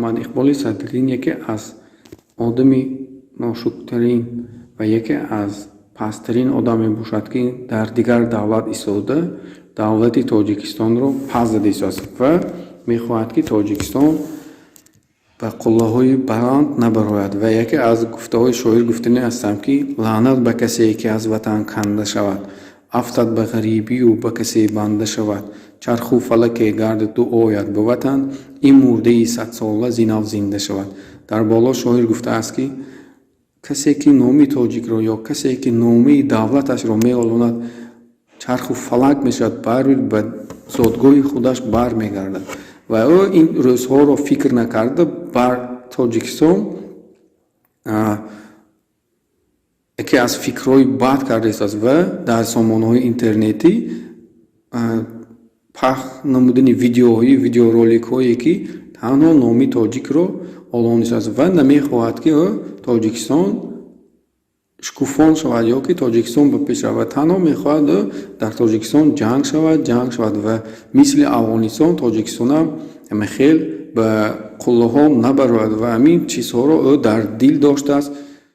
Муҳаммад Иқболи Садриддин яке аз одами ношуктарин ва яке аз пасттарин одам мебошад, ки дар дигар давлат истода, давлати Тоҷикистонро пас зада истодааст ва мехоҳад, ки Тоҷикистон ба қуллаҳои баланд набарояд. Ва яке аз гуфтаҳои шоир гуфтанӣ ҳастам, ки лаънат ба касе, ки аз ватан канда шавад, афтад ба ғарибию ба касе банда шавад, чарху фалаке гардаду ояд ба ватан, ин мурдаи садсола зи нав зинда шавад. Дар боло шоир гуфтааст, ки касе, ки номи тоҷикро ё касе, ки номи давлаташро меолонад, чарху фалак мешавад, ба зодгоҳи худаш бармегардад. Ва ӯ ин рӯзҳоро фикр накарда, бар Тоҷикистон яке аз фикрҳои бад карда истодааст ва дар сомонаҳои интернетӣ пахш намудани видеоҳои видеороликҳое, ки танҳо номи тоҷикро олонистааст ва намехоҳад, ки ӯ Тоҷикистон шукуфон шавад ё ки Тоҷикистон ба пеш равад. Танҳо мехоҳад, ӯ дар Тоҷикистон ҷанг шавад, ҷанг шавад ва мисли Афғонистон Тоҷикистонам хел ба қуллаҳо набарояд. Ва ҳамин чизҳоро ӯ дар дил доштааст.